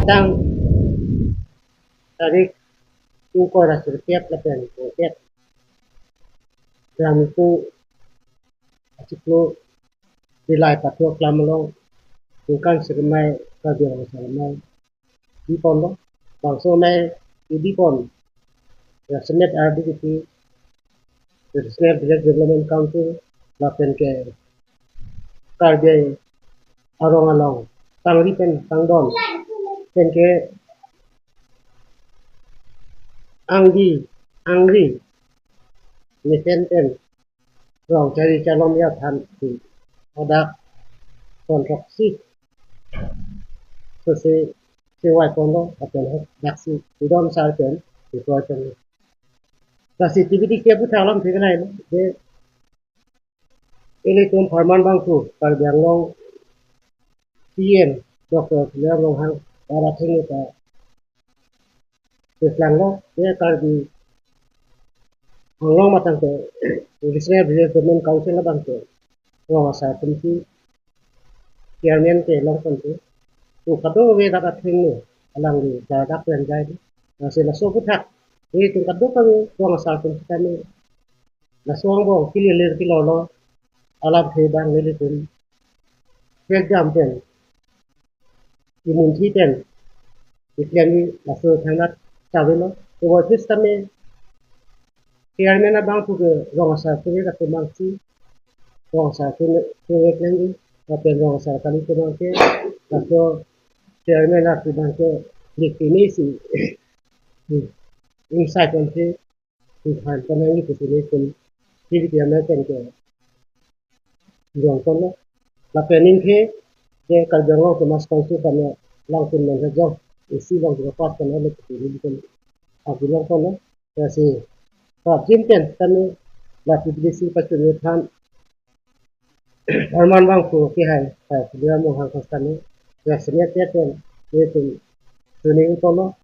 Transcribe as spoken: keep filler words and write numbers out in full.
Tang tarik ingkoi ra sirkep lapen ingkep, Rangtu achiklo Dillai Pathu Aklam along ningkan sirkep amei Karbi Anglong Asar Amei diponlo. Bangso amei dipon Rasemet R D P P, Regional Village Development Council lapen ke Karbi arong along tangri pen tangdon pen ke angdi angri mesen pen rong chari chalom ya than si hadak kontrak si so si si wai kondo apen hadak si idon sar pen si koi pen. Lasi T V D K aputhak alam thik nai de ilitum pharman bangphu Karbi Anglong C E M Doctor Tuliram Ronghang arat athengno ta keklanglo, ya Karbi Anglong matang ke Regional Village Development Council abang ke rong asar atum si chairman kelong ponte. To kadokave dak athengno alangli ladak pen jai. Lasi laso aputhak ilitum kadokave rong asar atum sitame laso angbong kililir kilolo alamthe abang ilitum pekjam pen imunthi pen iklemji laso thangnat chavelo. Kevoi sitame chairman abangphu ke rong asar atum ke kumang si rong asar atum ke klemji lapen rong asar kali kumang ke laso chairman atum abang ke dik pini si inside on si Tuhan kanang itu sini pun diri dia makan ke jong kono. Lapen ingke ke Karbi Anglong Autonomous Council kami langpun menjajong isi long juga pas kan oleh itu ini pun aku jong kono. Lasi prapjin pen kami la T V D C pacun than pharman bangphu kehai Tuliram Ronghang kostani ya senior pen ilitum tuni utono.